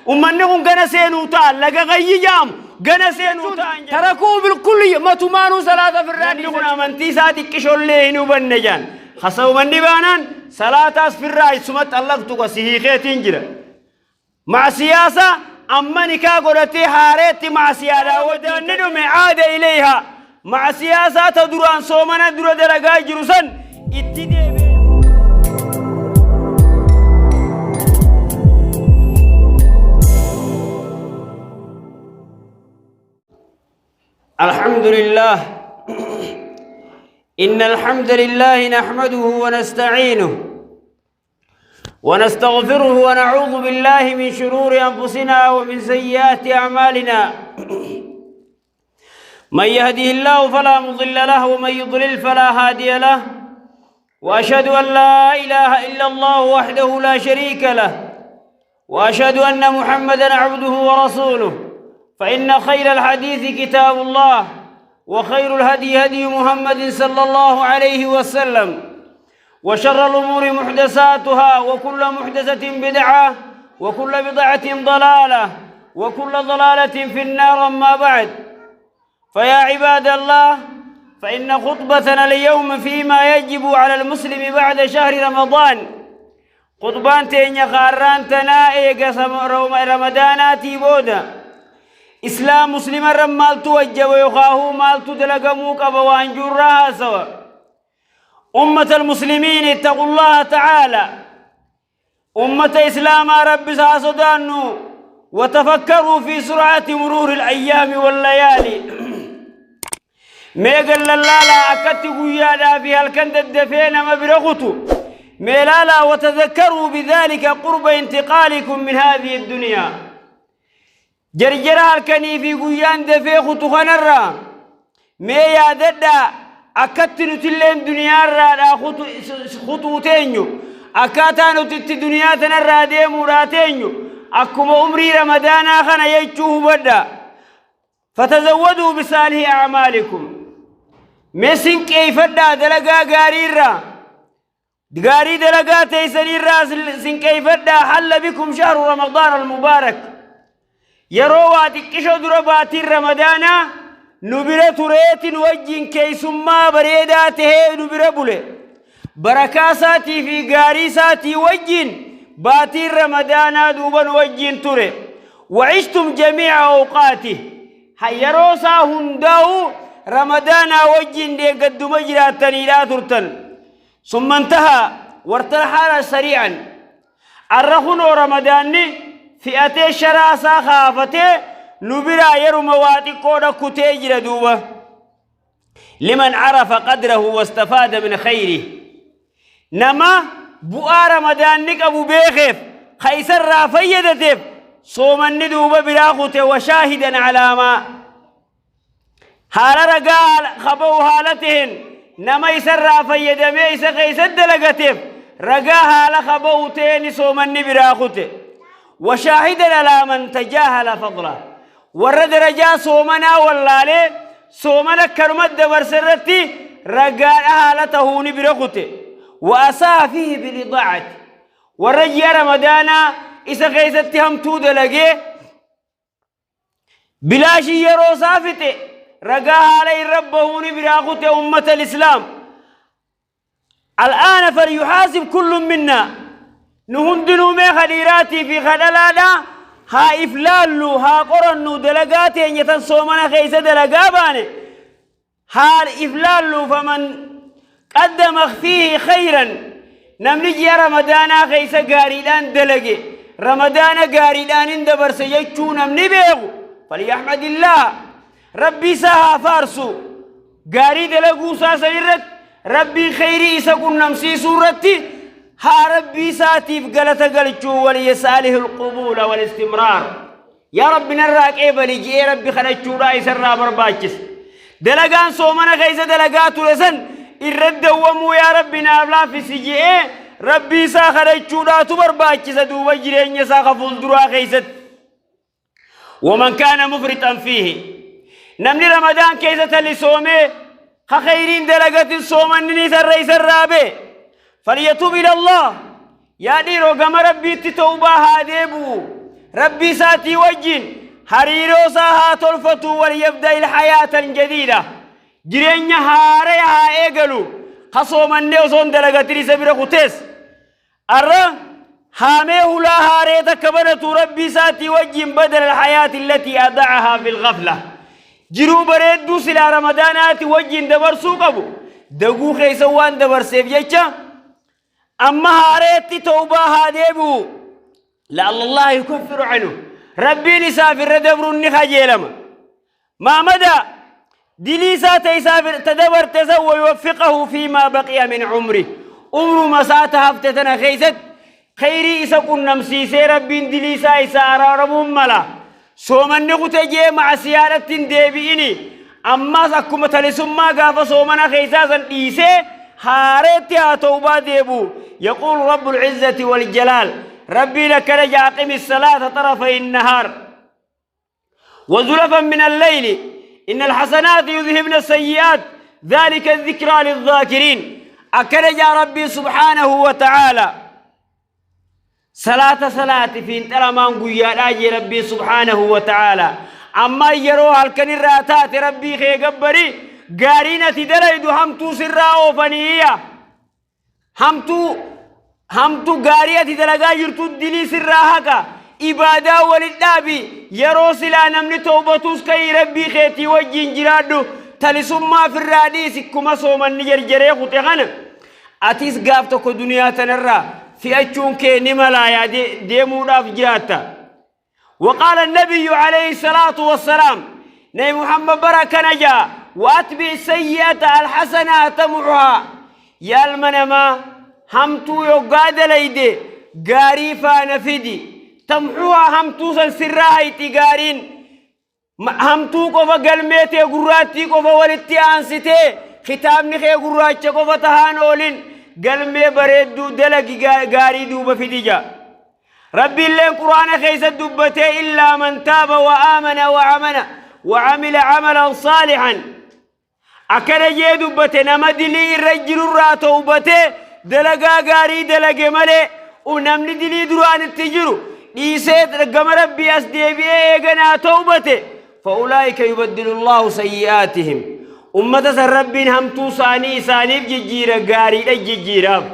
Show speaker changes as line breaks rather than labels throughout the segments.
Ummanni kun gana seenuu ta'a laga gayyi jaamu gana seenuu ta'a tarakuu bilkulli matumaanuu salaata firraa. Namni kun amantii isaa xiqqishollee hin hubanne jaan. Hasawmanni baanaan salaataas firraa isumatti allaqtu ka si hiikeetiin jira. Macsiyaasa amma nikaa godhatee haareetti macsiyaadhaa wadaanni dhume aada ilayha macsiyaasaa ta duraan soomana dura dalagaa jiru san itti deebi'e. الحمد لله، إن الحمد لله نحمده ونستعينه ونستغفره ونعوذ بالله من شرور أنفسنا ومن سيئات أعمالنا. من يهده الله فلا مضل له ومن يضلل فلا هادي له، وأشهد أن لا إله إلا الله وحده لا شريك له، وأشهد أن محمدا عبده ورسوله. فإن خير الحديث كتاب الله، وخير الهدي هدي محمد صلى الله عليه وسلم، وشر الأمور محدثاتها، وكل محدثة بدعة، وكل بدعة ضلالة، وكل ضلالة في النار. أما بعد، فيا عباد الله، فإن خطبتنا اليوم فيما يجب على المسلم بعد شهر رمضان. خطبان تينيا خاران تنا إيغا رمضاناتي بودا إسلام مسلم رمالتو وجب يخاهو مالتو دلقموك أبوان جراها سوا. أمة المسلمين، اتقوا الله تعالى. أمة إسلام، رب ساسدانو، وتفكروا في سرعة مرور الأيام والليالي. Mee gallallaalaa akkatti guyyaadhaa fi halkan daddafee nama bira kutu mee laalaa. وتذكروا بذلك قرب انتقالكم من هذه الدنيا. Jarjara halkanii fi guyyaan dafee kutu kanarraa mee yaadadhaa akkatti nutilleen duniyaarraadhaa kutuu teenyu, akkaataa nuti itti duniyaa tanarraa deemuudhaa teenyu akkuma umrii Ramadaanaa kana jechuu hubadha. فتزودوا بصالح أعمالكم. Mee sinqeeyfadhaa dalagaa gaariirraa, gaarii dalagaa teeysanirraa sinqeeyfadhaa. حل بكم شهر رمضان المبارك. Yeroo waa xiqqishoo dura baatiin Ramadaanaa nu bira tureetin wajjin keeysummaa bareedaa tahee nu bira bule. Barakaa isaatii fi gaarii isaatii wajjin baatiin Ramadaanaa duuba nu wajjin ture. وعشتم جميع أوقاته. Yeroo isaa hundaa'u Ramadaanaa wajjin deeggadduma jiraattaniidhaa turtan. ثم انتهى وارتحل سريعا. Arra kunoo Ramadaanni fi'atee sharaa isaa kaafatee nu biraa yeruma waa xiqqoodha kutee jira duuba. لمن عرف قدره واستفاد من خيره. Nama bu'aa Ramadaanni qabu beekeef kaysarraa fayyadateef soomanni duuba biraa kute. وشاهدا على ما haala ragaa qaba'u haala taheen nama isarraa fayyadamee isa keessa dalagateef ragaa haala qaba'u ta'een soomanni biraa kute. وشاهدا على من تجاهل فضله. Warra darajaa soomanaa wallaalee soomana kanuma dabarse irratti ragaadha haala tahuuni bira kute. وأساء فيه بالإضاعة. Warra ji'a Ramadaanaa isa keessatti hamtuu dalagee bilaashii yeroo isaa fixe ragaa haala irra bahuuni biraa kute. أمة الإسلام، الآن فليحاسب كل منا. Nu hundinuu mee kadhiiraatii fi kadhalaadha haa iflaallu, haa qorannu dalagaa teenya tan soomana keessa dalagaa baane haa iflaallu. فمن قدم فيه خيرا. Namni ji'a Ramadaanaa keessa gaariidhaan dalage, Ramadaana gaariidhaan hin dabarse jechuu namni beeku, فليحمد الله. Rabbi isaa haa faarsu gaarii dalaguu isaa san irratti, Rabbiin khayrii isa qunnamsiisuu irratti haa Rabbii isaatiif galata galchuu. وليسأله القبول والاستمرار. Yaa Rabbi, narraa qeebali ji'ee Rabbi kadhachuudhaa isarraa barbaachisa. Dalagaan soomana keessa dalagaa ture san irra dawwamuu yaa Rabbi naaf laaffisi ji'ee Rabbii isaa kadhachuudhaatu barbaachisa duuba jireenya isaa ka fuulduraa keessatti. ومن كان مفرطا فيه. Namni Ramadaan keessa talisoomee ka khayriin dalagatin soomanni isarra isarraa bee, فليتوب إلى الله. Yaa dhiiroo, gama Rabbiitti tawbaa haa deebi'u. Rabbii isaatii wajjin hariiroo isaa haa tolfatu. Walyabda'i hayaatan jadiida, jireenya haaraya haa eegalu. Ka soomannee osoo hin dalagatin isa bira kutees arra haamee hulaa haaree takka banatu Rabbii isaatii wajjin. Badala alhayaati allatii adacahaa fi lghafla, jiruu bareedduu silaa Ramadaanaati wajjin dabarsuu qabu daguu keessa waan dabarseef jecha amma haareetti tawbaa haa deebi'u. La'alla Allah yukaffiru anhu, Rabbiin isaaf irra dabruun ni kajeelama. Maamada dilii isaa ta isaaf ta dabarte san, wayuwaffiqahu fiimaa baqiya min umri, umruma isaa ta hafte tana keessatti khayrii isa qunnamsiisee Rabbiin dilii isaa isa araaramuun mala. Soomanni kute jee macasiyaadhatti hin deebi'ini. Ammaas akkuma talisummaa gaafa soomana keessaa san dhiisee haareetti haa tawbaa deebu. Yaquulu rabbul izzati wal jalaal, Rabbiin akkana ja'a: aqimi salaata xarafay nahaar وزلفا من الليل إن الحسنات يذهبن السيئات ذلك الذكرى للذاكرين. أكد يا ربي سبحانه وتعالى salaata salaati fiinxalamaan guyyaadhaa jee Rabbii subhaanahu wa ta'aala. Amma yeroo halkan irraa taate Rabbii kee gabbari. Gaariin ati dalaydu hamtuu sirraa oofaniiyya. Hamtuu gaarii ati dalagaa jirtu dilii sirraa haqa. Ibaadaa walit dhaabi. Yeroo silaa namni tawbatuus ka'ii Rabbii keetii wajjiin jiraadhu. Talisummaa firraa dhiisi. Kuma soomanni jarjaree kute kana atis gaaf tokko duniyaa tanarraa fi'achuun kee ni malaayaa deemuudhaaf jiraatta. وقال النبي عليه الصلاة والسلام، نبي محمد بركة نجا: وأتبع السيئة الحسنة تمحها. يا المنما همتو يقاد ليدي غاري فانا فدي تمحوها، همتو سن سراها غارين. Hamtuu qofa galmee tee gurraattii qofa walitti aansitee kitaabni kee gurraacha qofa tahaan oolin. Galmee bareedduu dalagi, gaarii duuba fidija. Rabbiilleen Quraana keessa dubbatee: illaa man taaba wa aamana wa amana wa amila amalan saalihan. Akkana jee dubbate: nama dilii irra jirurraa towbatee dalagaa gaarii dalage malee. Namni dilii duraan itti jiru dhiisee gama Rabbii as deebi'ee eeganaa towbate, فأولئك يبدل الله سيئاتهم. Ummata san Rabbiin hamtuu isaanii isaaniif jijjiira, gaariidha jijjiiraaf.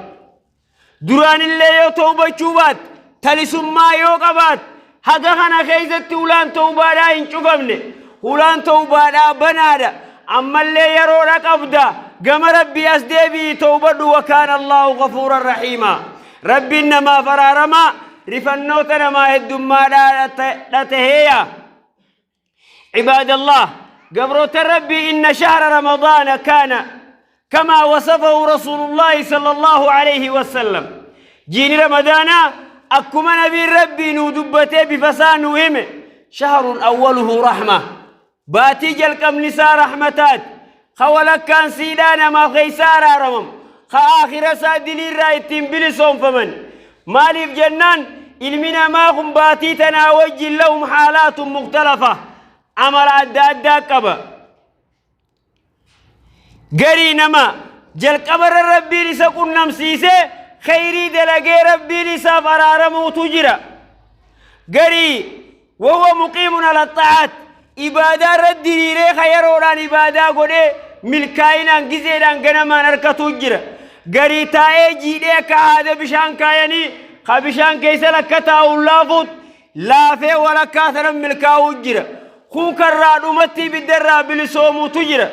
Duraanillee yoo towbachuu baat, talisummaa yoo qabaat, haga kana keessatti hulaan towbaadhaa hin cufamne, hulaan towbaadhaa banaadha. Ammallee yeroodha qabda, gama Rabbii as deebi'i, towbadhu. وكان الله غفورا رحيما. Rabbiin namaaf araaramaa, rifannoota namaa heddummaadhaa dhateheeya. عباد الله، قبروت ربي، إن شهر رمضان كان كما وصفه رسول الله صلى الله عليه وسلم. جيني رمضان أكما نبي ربي نودبته بفسان وهم شهر أوله رحمة، باتي جلقم نساء رحمتات خولك كان سيدانا ما خيسار رمم خآخر سادلي رايتين بلسون فمن مالف جنان ilmi namaa kun baatii tanaa wajjin لهم حالات مختلفة، amala adda addaa qaba. Garii nama jalqabarra Rabbiin isa qunnamsiisee khayrii dalagee Rabbiin isaaf araaramuutu jira. Garii وهو مقيم على الطاعات، ibaadaa irra diriiree ka yeroodhaan ibaadaa godhee milkaa'inaan gizeedhaan ganamaan harkatu jira. Garii taa'ee jiidhee akka haada bishaan kaayanii ka bishaan keessa lakka taa'uun laafuut laafee walakkaa sanan milkaa'uu jira. Kun karraa dhumatti ibiddarraa bilisoomuutu jira.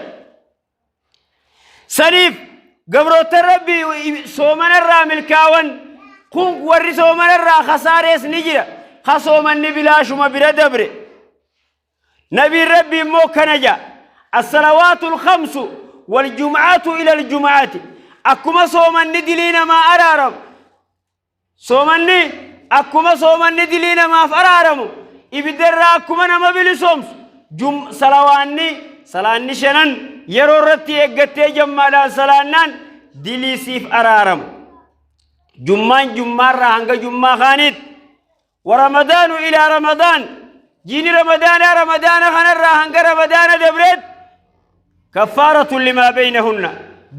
Saniif gabroota Rabbii, soomanarraa milkaawan kun, warri soomanarraa kasaarees ni jira, ka soomanni bilaashuma bira dabre. Nabiin Rabbi immoo kana jaa: الصلوات الخمس والجمعة إلى الجمعة. Akkuma soomanni dilii namaa araaramu, soomanni akkuma soomanni dilii namaaf araaramu, ibiddarraa akkuma nama bilisoomsu, salawaanni salaanni shanan yeroo irratti eeggattee jammaadhaan salaannaan dilii siif araaramu. Jummaan jummaarraa hanga jummaa kaaniit, ورمضان إلى رمضان، jiini Ramadaana Ramadaana kanarraa hanga Ramadaana dabreet، كفارة لما بينهن،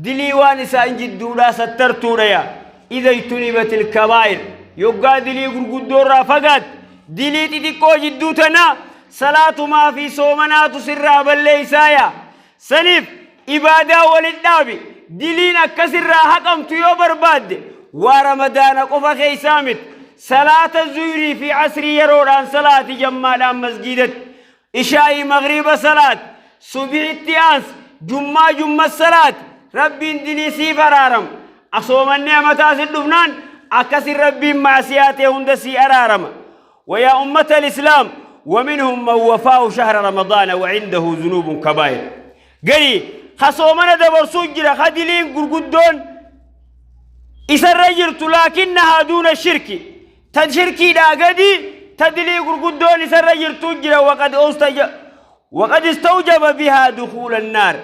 dilii waan isaan jidduudhaa sattartuudha. Yaa إذا اجتنبت الكبائر، yoggaa dilii gurguddoorraa fagaat. Dilii xixiqqoo jidduu tana salaatumaa fi soomanaatu sirraa balleeysaaya. Saniif ibaadaa walin dhaabi. Diliin akka sirraa haqamtu yoo barbaadde waa Ramadaana qofa keeysaa miti. Salaata zuyrii fi asrii yeroodhaan salaati jammaadhaan masgiidatti. Ishaa'ii maghriba salaati. Subihitti aansi. Jummaa jumma salaati. Rabbiin dilii siif araarama. Asoomanni amataa si dhufnaan akkasin Rabbiin maasiyaa tee hunda sii araarama. ويا أمة الإسلام، ومنهم من وفاه شهر رمضان وعنده ذنوب كبائر. قري خصومنا دبرسو جرا خدلين قرقدون إسر جرت لكنها دون الشرك تشركي دا قدي تدلي قرقدون إسر جرت جرا وقد استوجب بها دخول النار.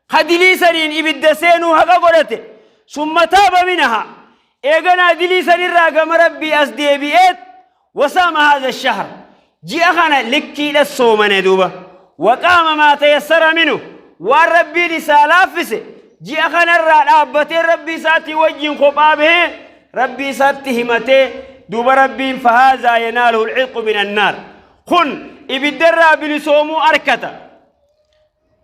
خدلي سرين إبد سينو هقا قرته ثم تاب منها إيغنا دلي سرين راقم ربي أسدي بيت وصام هذا الشهر جي أخنا لكي للصومنة دوبا وقام ما تيسر منه والربي لسالافس جي أخنا الرابتي ربي ساتي وجه خطابه ربي ساتي همته دوبا ربي فهذا يناله العتق من النار. خن إبدر بلسومو أركتا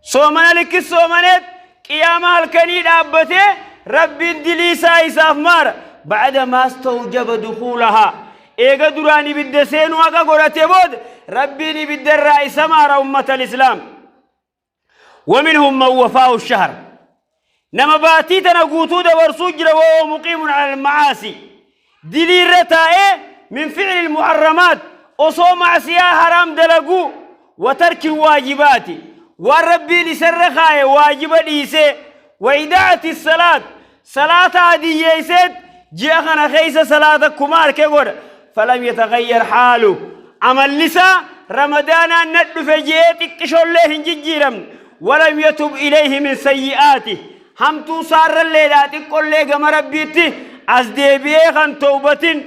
صومنا لك الصومنة قيامة الكني رابتي ربي دليسا إساف مار بعد ما استوجب دخولها إيغا دراني بالدسين وغا قرأتي بود ربي بالدراء سمار أمة الإسلام. ومنهم من وفاه الشهر نما باتيتنا قوتو دور سجر وهو مقيم على المعاصي دليل رتائه من فعل المحرمات أصو معصية حرام دلقو وترك الواجبات والربي لسرخاي واجب ليسي وإداعة الصلاة صلاة عادية يسد جاءنا خيس صلاة كمار كغور فلم يتغير حاله عمل لسا رمضان ندف فجيتك شله جيرم ولم يتب إليه من سيئاته هم تصار الليلات كل جم ربيتي أزدي بيخن توبة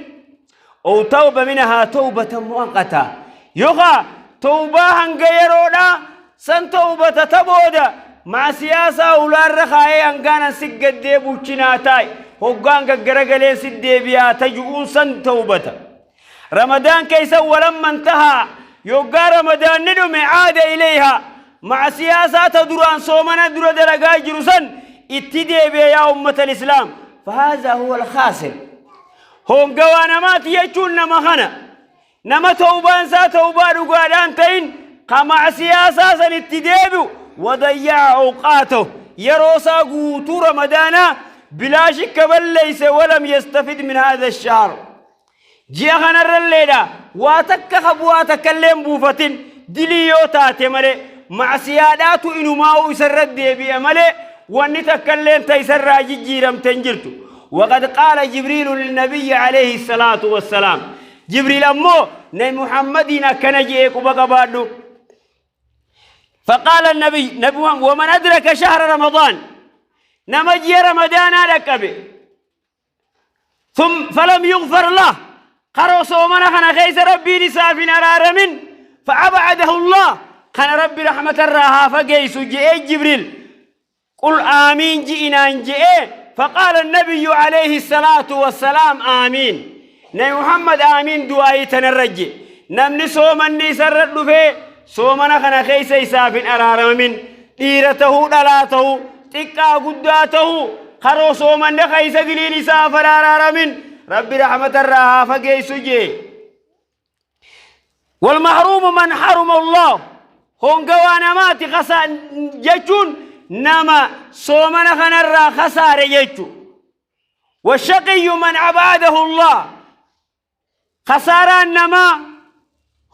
أو توبة منها توبة مؤقتة يغا توبة هنغيرونا سن توبة تبودا مع سياسة أولا الرخاء أنغانا سجد ديبوشناتاي هقان غرغلين سديبيا تجؤون سن توبة رمضان كيس ولما انتهى يوغا رمضان ندم عاد إليها مع سياسة تدران صومنا در درجا جرسن اتدي يا أمة الإسلام. فهذا هو الخاسر. هم قوانا ما تيجون نما نما توبان سا توبان وقادان تين قمع سياسة سن اتدي وضيع أوقاته يروسا قوتو رمضان بلا شك بل ليس ولم يستفد من هذا الشهر. جيخنا الرليدا واتك خبواتك اللين بوفتين دليو تاتي ملي مع سيادات إنو ماو يسرد بي ملي ونتكلم تيسر جيرم تنجرتو. وقد قال جبريل للنبي عليه الصلاة والسلام جبريل أمو نبي محمدنا كنجيك وبقبادو فقال النبي نبي ومن أدرك شهر رمضان نمجي رمضان لك ثم فلم يغفر له قرأ صومنا خنا خيس ربي نسافنا رارمين فأبعده الله خنا ربي رحمة الراها فقيس جئ جبريل قل آمين جئنا جئ. فقال النبي عليه الصلاة والسلام آمين نبي محمد آمين دعائي تنرجي نمني صومني سرد فيه صومنا خنا خيس إسافين أرارمين ديرته دلاته تكا قداته خرو صومنا خيس دليل إسافر أرارمين ربي رحمة الراها فقيس جئ. والمحروم من حرم الله هون قوانا ماتي خسا جتون نما صومنا خنرا خسار يجو. والشقي من عباده الله خسارة نما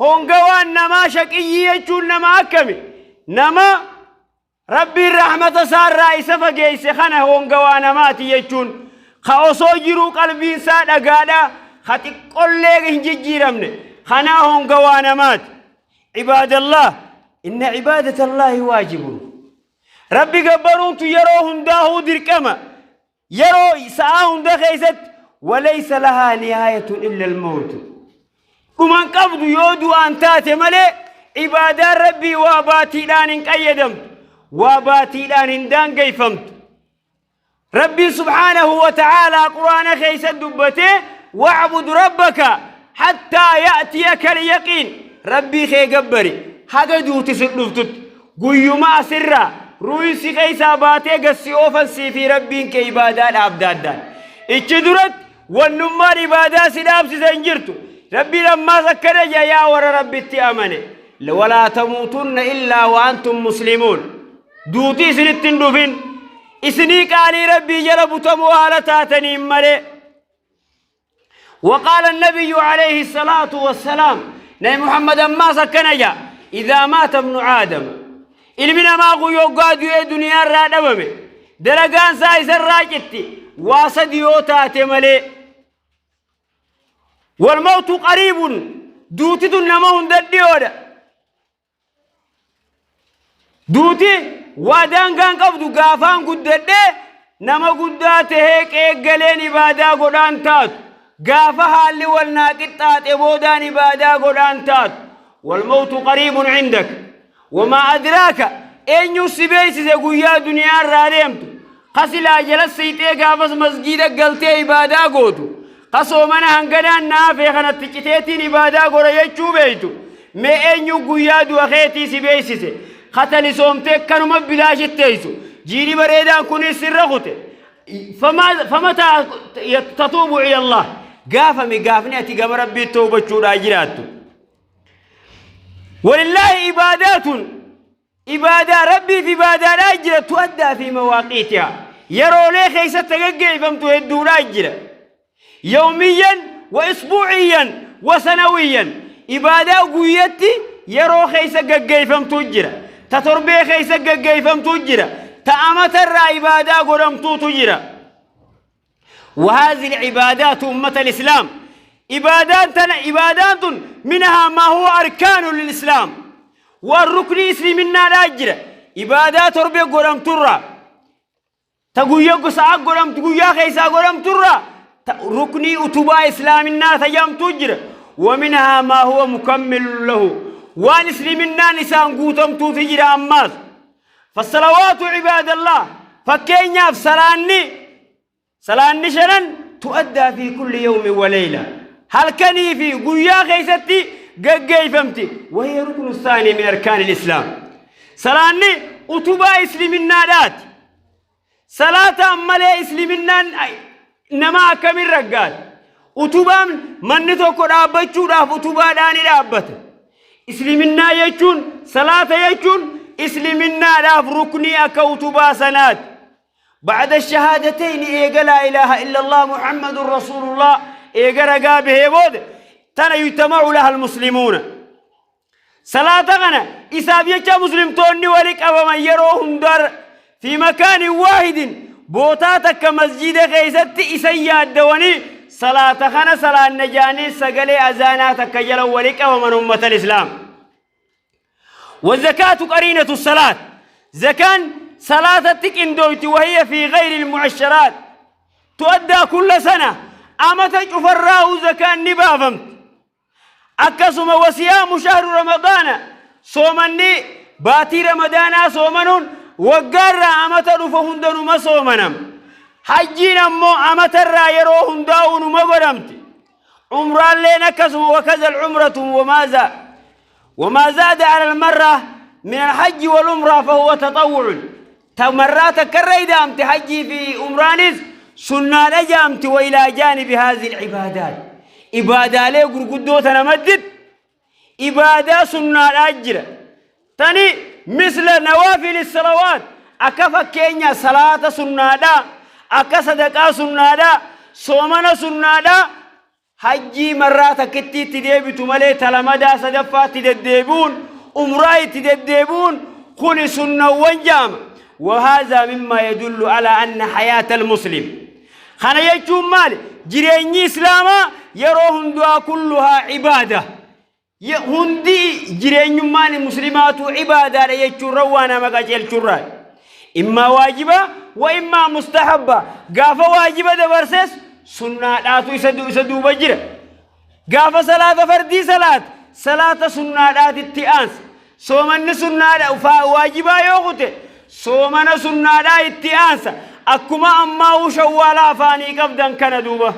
هون قوان نما شقي يجو نما أكمي نما ربي الرحمة صار رئيس فقيس خنا هون قوانا ماتي يجون خاصو جرو قلبي ساد قادا خاتي كل جيرمني خنا هون قوانا مات. عباد الله إن عبادة الله واجب. ربي قبرون يروهم داهو دركما يرو ساهم دخيست وليس لها نهاية إلا الموت. ومن قبض يودو أن تاتي ملي عبادة ربي واباتي لان انقيدمت واباتي لان اندان قيفمت. ربي سبحانه وتعالى قرآن خيست دبته واعبد ربك Hattaa ya'tiyaka alyaqiin. Rabbii kee gabbari haga duuti si dhuftutti. Guyyuma asirraa ruuhin si keessaa baatee gad si oofan sii fi Rabbiin kee ibaadaa dhaabda addaan. Ichi duratti wannummaan ibaadaa si dhaabsise hin jirtu. Rabbiin ammaas akkana jedha yaa warra Rabbitti amane. Walaa tamuutunna illaa wa antum muslimuun. Duuti isinitti hin dhufin. Isinii qaalii Rabbii jala butamoo haala taataniin malee. وقال النبي عليه الصلاة والسلام نبي محمد أما سكن جا إذا مات ابن آدم ilmi namaa kun yoggaa du'ee duniyaa irraa dhabame dalagaan isaa isa irraa citti waa sadi yoo taate malee walmawtu qariibun duuti tun nama hunda dhiyoodha Duuti waa daangaan qabdu gaafaan guddadhee nama guddaa tahee qeeggaleen ibaadaa godhaan taatu. Gaafa haalli wal naa qixxaaxe boodaan ibaadaa godhaan taatu. Walmawtu qariibun cindak. Wamaa adraaka eenyuu si beeksise guyyaa duniyaa irraa deemtu. Ka silaa jala siixee gaafas masgiida galtee ibaadaa gootu. Ka soomana hanganaan na hafee kanatti citeetiin ibaadaa godha jechuu beektu. Mee eenyu guyyaa du'a keetii si beeksise. Ka talisoomtee kanuma bilaashitti teessu. Jiini bareedaan kunis sirra kute. Famataa tatuubu ilallah. Gaafami gaafni ati gama Rabbii toobachuudhaa jiraattu. Walillaahi ibaadaatun Ibaadaa Rabbiif ibaadaadhaa jira tu'addaa fi mawaaqiitihaa. Yeroolee keessatti gaggeeffamtu hedduudhaa jira. Yawmiyyan wa isbuuciyyan wa sanawiyyan. Ibaadaa guyyatti yeroo keessa gaggeeffamtu jira. Ta torbee keessa gaggeeffamtu jira. Ta amatarraa ibaadaa godhamtuutu jira. وهذه العبادات أمة الإسلام عبادات عبادات منها ما هو أركان للإسلام والركن إسلامنا الأجر عبادات ربي قرم ترى تقويا قسعة قرم تقويا خيسا قرم ترى ركني أتبا إسلامنا تجام تجر ومنها ما هو مكمل له وان إسلامنا نسان قوتم تجر أماس فالصلوات عباد الله فكين سلاني Salaanni shanan tu'addaa fi kulli yawmin wa layla. Halkanii fi guyyaa keessatti gaggeeffamti. Wahiya ruknu saanii min arkaanil islaam. Salaanni utubaa islaminaadhaati. Salaataan malee isliminnaan nama akkamiin raggaati? Utubaan manni tokko dhaabbachuudhaaf utubaadhaan ni dhaabbata. Isliminnaa jechuun salaata jechuun islaminaadhaaf ruknii akka utubaa sanaati. Ba'da shahaadatayni eega laa ilaaha illallah Muhammadun rasuulullah eega ragaa bahee booda tana yujtama'u laha almuslimuuna. Salaata kana isaaf jecha muslimtoonni wali qabaman yeroo hundaa fi makaanin waahidin bootaa takka masjiida keessatti isan yaaddawanii salaata kana salaanna jaanii sagalee azaanaa takka jala wali qabaman ummatan islaam. والزكاة قرينة الصلاة زكاة صلاة تكندويت وهي في غير المعشرات تؤدى كل سنة أما تجفراه زكاة نبافمت أكسم وصيام شهر رمضان صومني باتي رمضان صومنون وقر أما تلفهن ما صومنم حجين أمو أما ترى يروهن داون ما قدمت عمران لين أكسم وكذا العمرة وماذا وما زاد على المرة من الحج والعمرة فهو تطوع تمرات كريدة أمت حجي في عمرانيس سنة لجامت وإلى جانب هذه العبادات عبادة لي قرقدوتنا مدد عبادة سنة الأجر تاني مثل نوافل الصلوات أكفا كينيا صلاة سنة دا أكا صدقاء سنة دا صومنا سنة دا Hajjii marraa takkittii itti deebitu malee ta lamadaa sadaffaa itti deddeebi'uun umraa itti deddeebi'uun kuni sunnawwan jedhama. Wahaazaa mimmaa yadullu alaa anna hayaatal muslim. Kana jechuun maali? Jireenyi Islaamaa yeroo hundumaa kulluhaa ibaada. Hundi jireenyummaan muslimaatu ibaadaadha jechuurra waa nama qajeelchurraa. Immaa waajiba wa immaa mustahabba. Gaafa waajiba dabarses sunnaadhaatu isa duuba jira. Gaafa salaata fardii salaata salaata sunnaadhaatitti aansa. Soomanni sunnaadha waajibaa yoo kute soomana sunnaadhaa itti aansa. Akkuma ammaa shawwaala afaanii qabdan kana duuba.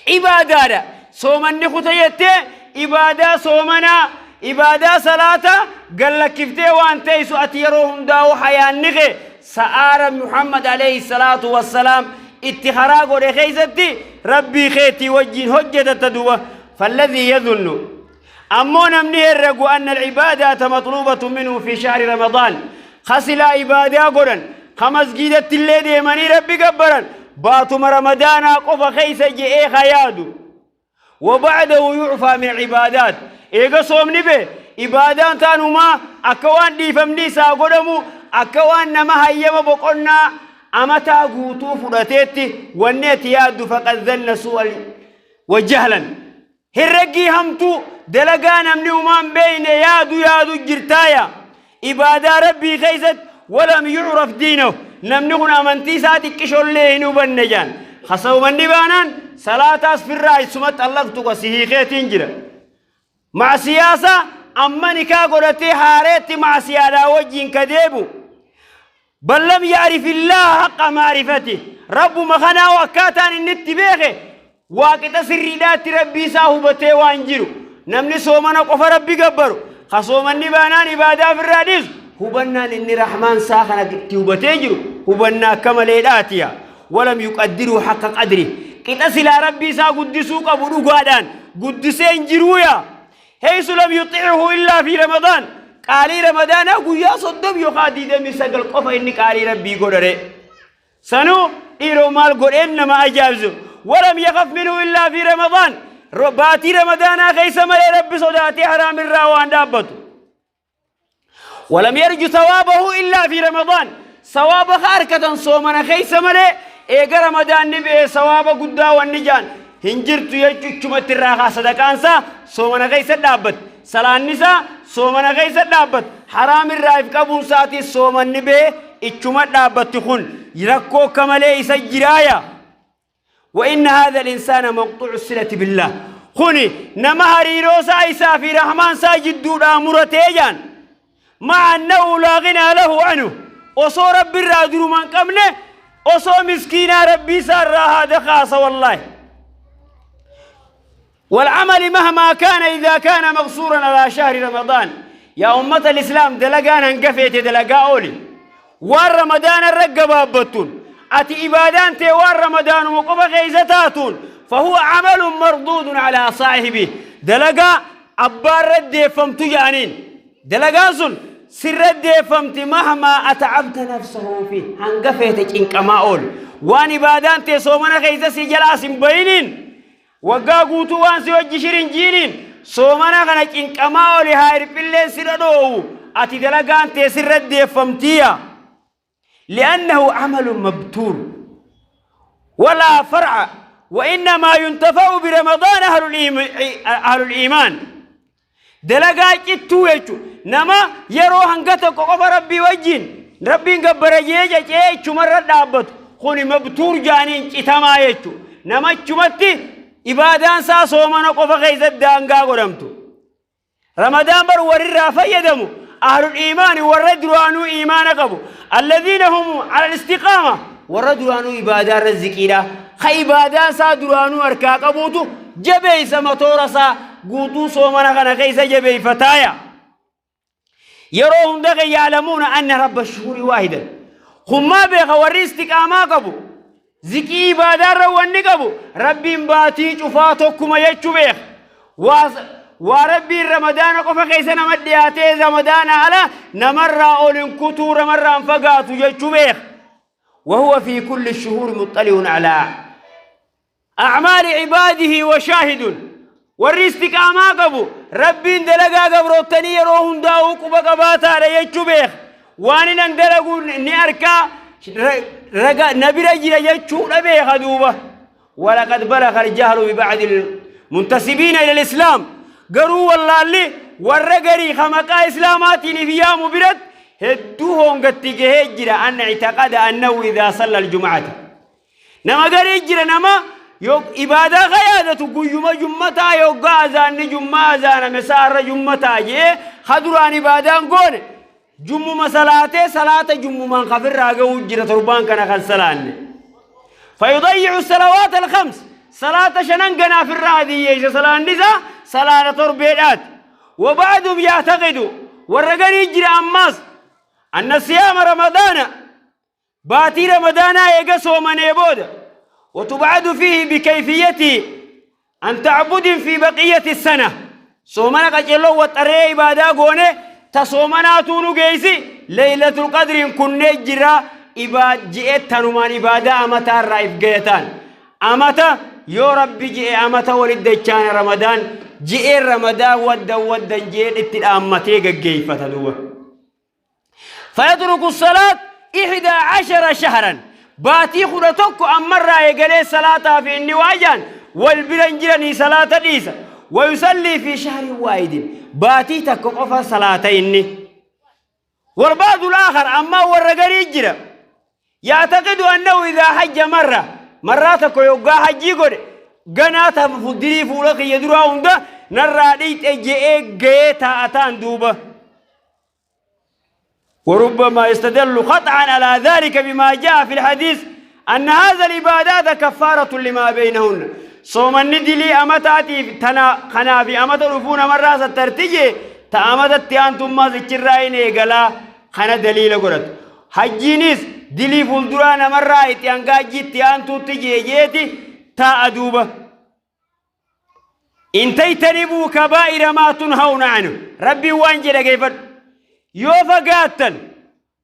Ibaadaadha. Soomanni kuta jettee ibaadaa soomanaa, ibaadaa salaataa gallakkiftee waan teessu ati yeroo hundaa'u hayaanni kee sa'aara Muhammad alayhi salaatu wassalaam itti karaa godhe keessatti Rabbii keetii wajjin hojjetatta duuba. Falladhii yadhunnu ammoo namni herregu anna al-ibaadaata maxluubatu minhu fi shahri Ramadaan, ka silaa ibaadaa godhan, ka masgiidatti illee deemanii Rabbi gabbaran baatuma Ramadaanaa qofa keessa je'ee ka yaadu, وبعده يعفى من عبادات, eega soomni be ibaadaan taanumaa akka waan dhiifamni isaa godhamu, akka waan nama hayyama boqonnaa amataa guutuu fudhateetti wanni ati yaaddu, فقد ظن سوءا وجهلا, herreggii hamtuu dalagaa namni umaan beeyne yaadu yaadu jirtaaya ibaadaa Rabbii keeysatti. ولم يعرف دينه, namni kun amantii isaa xiqqishollee hin hubanne jaan. Kasawmanni baanaan salaataas firraa isumatti allaftu si hiikeetiin jira. Macsiyaasa amma nikaa godhatee haareetti macsiyaadhaa wajjiin ka deebu. بل لم يعرف الله حق معرفته, rabbuma kanaa akkaataan inni itti beeke waaqixa sirriidhaatti Rabbii isaa hubatee waan jiru. Namni soomana qofa Rabbi gabbaru, ka soomanni baanaan ibaadaa ofirraa dhiisu, hubannaan inni rahmaan isaa kana itti hubatee jiru hubannaa akka maleedhaatiya. ولم يقدره حق قدره, qixa silaa Rabbii isaa guddisuu qabu dhugaadhaan guddisee hin jiruuya. حيث لم يطعه إلا في رمضان, qaalii Ramadaanaa guyyaa 30 yookaan 29 qofa inni qaalii Rabbii godhare. Sanuu dhiiroo maal godheen nama ajaa'ibsu. ولم يخف منه إلا في رمضان, baatii Ramadaanaa keessa malee Rabbi sodaatee haraam irraa waan dhaabbatu. ولم يرجو ثوابه إلا في رمضان, sawaaba harkatan soomana keessa malee eega Ramadaan ni ba'e sawaaba guddaa wanni jaan hin jirtu jechuchumatti irraa kaa. Sadaqaansaa soomana keessa dhaabbat, salaannisaa soomana keessa dhaabbat, haraam irraa if qabuun isaatii soomanni ba'e ichuma dhaabbatti. Kun rakkoo akka malee isa jiraaya. وإن هذا الإنسان مقطوع الصلة بالله, kuni nama hariiroo isaa isaa fi rahmaan isaa jidduudhaa muratee jaan. مع أنه لا غنى له عنه, osoo Rabbi irraa durumaan qabne, osoo miskiinaa Rabbii isaa irraa haada kaasa والله. والعمل مهما كان إذا كان مقصورا على شهر رمضان. يا أمة الإسلام, دلقان هنقفيت دلقا أولي waan Ramadaana irra gabaabbattuun ati ibaadaan tee waan Ramadaanuma qofa keeysa taatuun, فهو عمل مردود على صاحبه, dalagaa abbaa irra deeffamtu jedhaniin. Dalagaan sun sirra deeffamti مهما أتعبت نفسه فيه, hanga feete cinqamaa oolu, waan ibaadaan tee soomana keeysa si jalaas hin bayiniin, waggaa guutuu waan si hojji shirin jiiniin, soomana kana cinqamaa oli haa hirphilleen si dhadhoowu, ati dalagaan tee sirra deeffamtiya. لأنه عمل مبتور ولا فرع, وإنما ينتفع برمضان أهل الإيمان. Dalagaa cittuu jechuun nama yeroo hanga tokko qofa Rabbii wajjin Rabbiin gabbara jee jecee ichumarra dhaabbatu, kuni مبتور jaaniin, citamaa jechuun nama ichumatti ibaadaan isaa soomana qofa keessatti daangaa godhamtu. Ramadaan bar warrirraa fayyadamu أهل الإيمان, warra duraanuu iimaana qabu, الذين هم على الاستقامة, warra duraanuu ibaadaa razziqiidha, ka ibaadaan isaa duraanuu harkaa qabuutu jabeeysa matoora isaa guutuu soomana kana keessa jabeeyfataaya. Yeroo hunda kan يعلمون أن رب الشهور واحدا, kummaa beeka warri istiqaamaa qabu, ziqii ibaadaarra wanni qabu, Rabbiin baatii cufaa tokkuma jechuu beeka. Waa Rabbiin Ramadaana qofa keessa nama dhiyaatee Ramadaana ala namarraa ol hin kutuu, namarraa hin fagaatu jechuu beeka. وهو في كل الشهور مطلع على أعمال عباده وشاهد. Warri istiqaamaa qabu Rabbiin dalagaa gabrootanii yeroo hundaa'uu quba qabaataadha jechuu beeka. Waan inan dalagu ni arkaa, raga na bira jira jechuudha beeka duuba. ولقد بلغ الجهل ببعض المنتسبين إلى الإسلام, garuu wallaalli warra garii ka maqaa islaamaatiin if yaamu biratti hedduu hongatti gahee jira, أن اعتقد أنه إذا صلى الجمعة, nama garii jira, nama yo ibaadaa ka yaadatu guyyuma jummataa yoggaa azaanni jummaa azaaname sa'arra jummataa jee, ka duraan ibaadaan goone jummuma salaatee salaata jummumaan kafirraa gahuu jira torbaan kana kan salaanne. فيضيع الصلوات الخمس, Salaata shanan ganaaf irraa hadiyyeeysa salaanni isaa salaata torbeedhaati. Waba'duhum ya'taqidu warra garii jira ammaas anna siyaama ramadaana baatii ramadaanaa eega soomanee booda watub'adu fiihi bikayfiyyatii an ta'budin fi baqiyyati sana soomana qaceelloo waxxaree ibaadaa goone ta soomanaatuu nu geeysi leeylatul qadriin kunnee jira ibaad ji'e tanumaan ibaadaa amataa irraa if gayataan amata yoo rabbi ji'e amata walit dachaana ramadaan ji'ee ramadaan waddan waddan ji'ee itti dhaammatee gaggeeffata duuba. فيترك الصلاة 11 شهرا باتي خدا tokko ammarraa eegalee salaataa fi inni waajaan wal biran jiranii salaata dhiisa ويصلي في شهر واحد baatii takka qofa salaata inni والبعض الآخر أما warra garii jira يعتقد أنه إذا حج مرة مرات tokko yoggaa hajjii godhe ganaa ta dilii fuula kiyya duraa hunda narraa dhiixe je'ee ga'ee taa'ataan duuba. وربما يستدل قطعا على ذلك بما جاء في الحديث أن هذا العبادات كفارة لما بينهن صومني دلي أمتاتي تنا خنا في أمت رفون مرة سترتجي تأمت أنتم ما زكراين إيقلا خنا دليل قرت حجينيس دلي فولدران مرة إتيانقا جيتي أنتو تجي جيتي تا أدوبة إن تجتنبوا كبائر ما تنهون عنه ربي وان جل كيف yoo fagaattan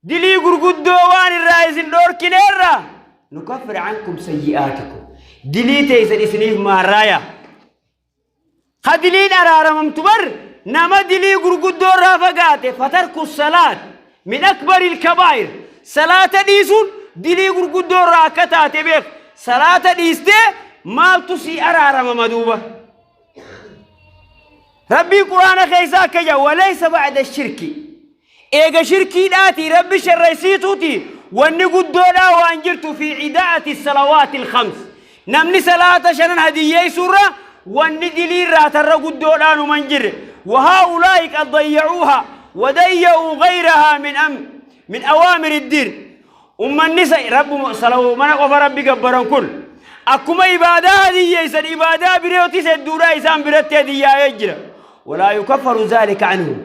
dilii gurguddoo waan irraa isin dhoorkineerra nukaffir ankum sayyi'aatikum dilii teeysan isiniif maarraaya ka diliin araaramamtu bar nama dilii gurguddoo irraa fagaate fatarku salaat min akbari ilkabaa'ir salaata dhiisuun dilii gurguddoo irraa akka taate beek salaata dhiistee maaltu sii araaramama duuba Rabbiin quraana keessa akka jedhu walaysa ba'da shirki eega shirkiidhaati rabbi sharraysiituuti wanni guddoodhaa waan jirtu fi idaa'ati salawaati ilkhams namni salaata shanan hadiyyeessuurra wanni diliirraa tarra guddoodhaan human jirre وهؤلاء قد ضيعوها وضيعوا غيرها من أم من أوامر الدين Ummanni rabbuma mana qofa rabbi gabbaran kun akkuma ibaadaa hadiyyeessan ibaadaa birootis hedduudhaa isaan biratti hadiyyaa'ee jira. Walaa yukaffaru zaalika anhum.